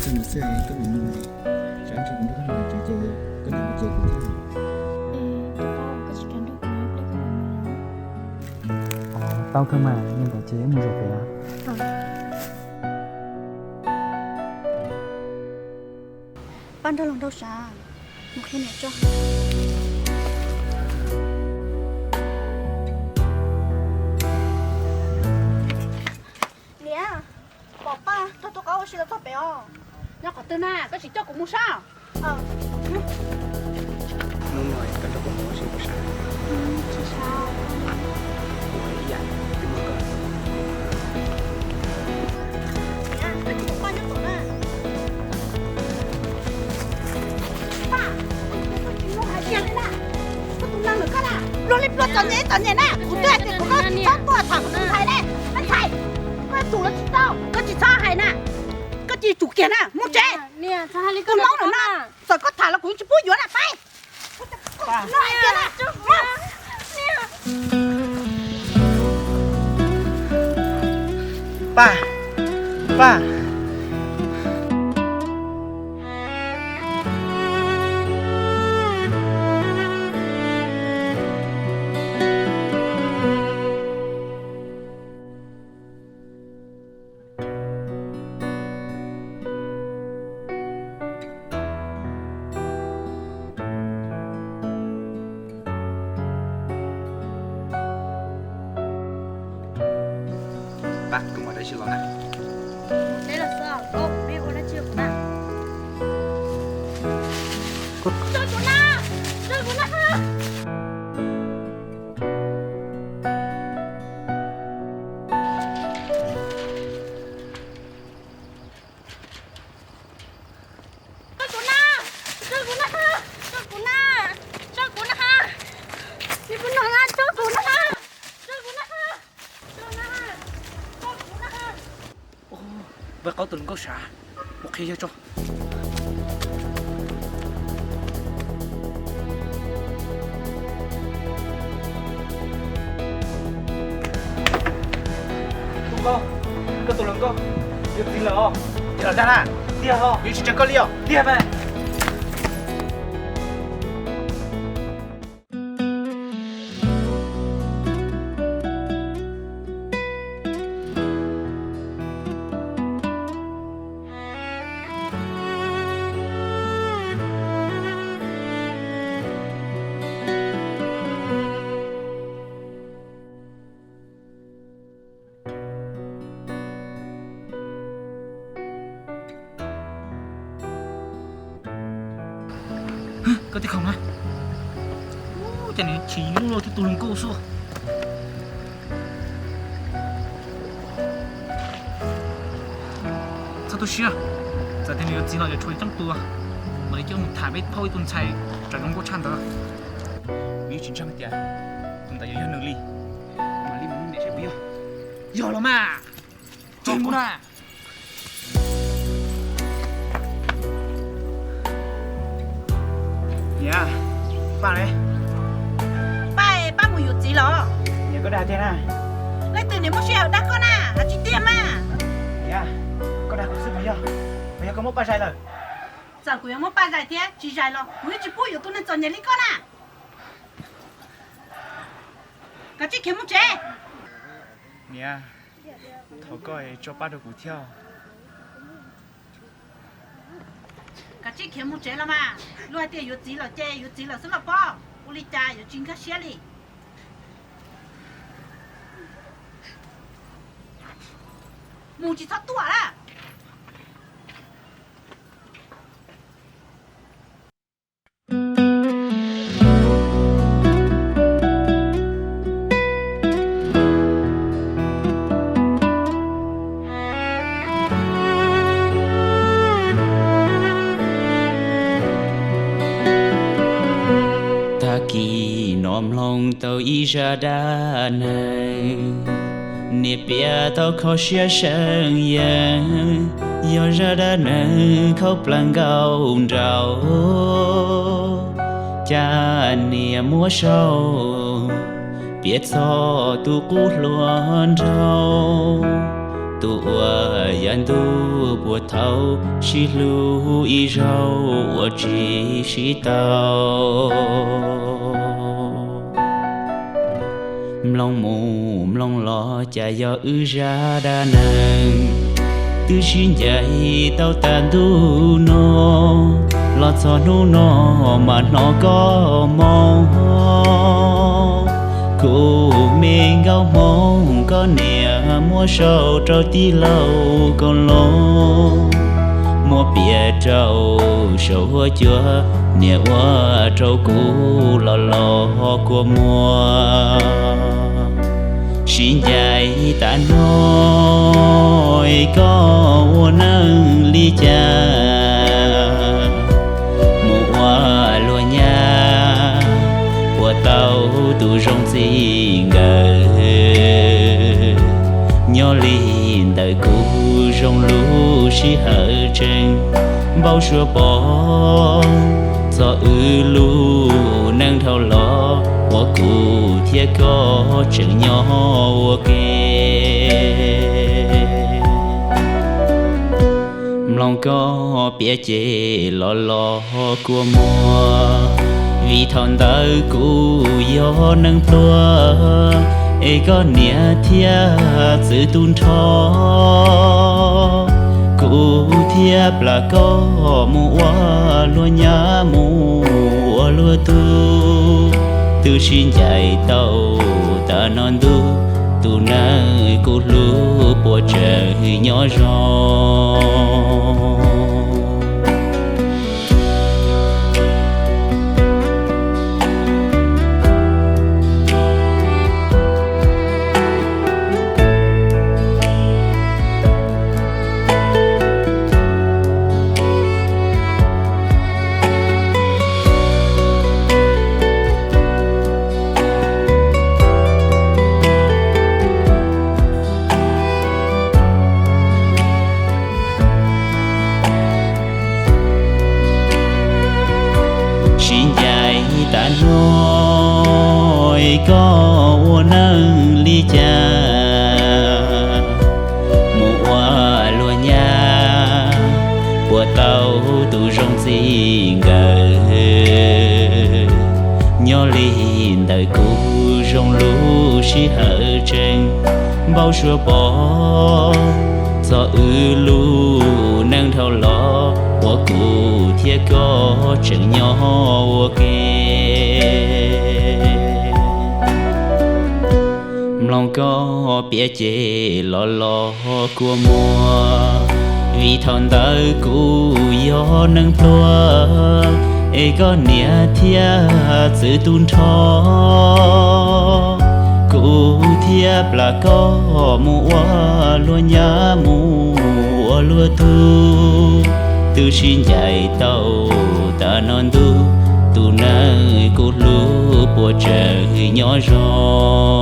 Txog no xwb koj mam mus, tsam ib ntsis kuv nrog koj mus tsev ces koj niam mus ces kuv thiab. Tau kawg mas, li ntawd ces wb mus zaum pem os. Pab nrog luag nraug sav, mus qhia niam tso. Niam, pom pab nrog tub qaub ua si los txog pem os. Nyob qhov twg na, koj tsis coj kuv mus saib? Luag li pluag txom nyem txom nyem na, kuv twb hais tias kuv tsis txhob tuaj tham kuv tus ntxhais ne. Me ntxhais, koj tus los tsis tau, koj tsis txhob hais na. Koj cia li tsum kiag na, mus tsev. Tus hmoob no na, txawm koj tham los kuv tsis pub yuav na, pab. Pab, pab. Pab, koj mus dab tsi los na? Mus tsev los xwb, koj mus ua dab tsi kuv na? Tso kuv na, tso kuv na. Tso kuv na, tso kuv na, tso kuv na, tso kuv na, tso kuv na, tso kuv na, tso kuv na, tso kuv na. Npawg Qaub tus hluas nkauj sav, mus qhia yawg tso. Tub Qaub, koj tus hluas nkauj yuav txiv lawm os. Tiag los dag na? Tiag os. Yuav tsis tsa koj li os. Tiag mas. Koj tib khoom na. Cas nws chim yuj luaj thiab tus hluas nkauj xwb. Txhob tu siab, txawm tias nws yuav txiv los yuav tshuav coob tus, mam li coj mus tham peb phauj ib tug ntxhais tsam zoo nkauj tshaj ntawd. Kuv yeej tsis ntseeg tias tus ntawd yuav yog nws li. Mam li mus nug niam seb puas yog. Yog los mas. Tso kuv na. Niam, pab ne? Pab, pab mus yuav txiv los? Niam, koj dag tiag na. Leej twg niam muaj sij hawm dag koj na, hais tsis tiag mas. Niam, koj dag kuv xwb puas yog, puas yog koj muab pab zais lawm? Txawm kuv yuav muab pab zais thiab tsis zais los kuv yeej tsis pub yuav tus neeg txom nyem li koj na. Kav tsij khiav mus tsev. Niam, thov koj tso pab rau kuv thiab. Kav tsij khiav mus tsev los mas. Luag hais tias yuav txiv los ces yuav txiv lawm xwb los pob, ua li cas yuav tsis nkag siab li. Mus tsis txhob tuaj lawm. Tag kis no mloog tau ib zaj dab neeg, niam piam tau kho siab seej yeej, yog zaj dab neeg khaub plaws nkauj nraug, cas niam muab sau piav txog tus qub hluas nraug, Tus uas yav ntuj puag thaum sib hlub ib zaug uas tsis sib tau. Mloog mus mloog los cas yog wb zaj dab neeg, twb sib ncaim tau tas ntuj no, los txog hnub no mas hnov koj moo. Kuv me nkauj Hmoob, koj niam muab sau rau tij laug Koos Loos, muab piav rau saum huab cua, niam ua rau kuv los los kua muag. Sib ncaim tas no, koj ua neej li cas mus ua luag nyab, ua tau tus zoo txij nkawm. Nyob li ntawm kuv zoo lub sij hawm tseem npau suav pom txog wb lub neej dhau los, uas kuv thiab koj tseem nyob ua ke. Mloog koj piav ces los los kua muag, vim thaum ntawd kuv yog neeg pluag, es koj niam thiab txwv tu nrho. Kuv thiaj plam koj mus ua luag nyab mus ua luag tub, twb sib ncaim tau tas no ntuj, tus neeg kuv hlub puas tseem nyob zoo. Sib ncaim tas no, koj ua neej li cas mus ua luag nyab, ua tau tus zoo txij nkawm. Nyob li ntawm kuv zoo lub sij hawm tseem npau suav pom txog wb lub neej dhau los, uas kuv thiab koj tseem nyob ua ke. Mloog koj piav ces los los kua muag, vim thaum ntawd kuv yog neeg pluag, es koj niam thiab txwv tu nrho. Kuv thiaj plam koj mus ua luag nyab mus ua luag tub, twb sib ncaim tau tas no ntuj, tus neeg kuv hlub puas tseem nyob zoo.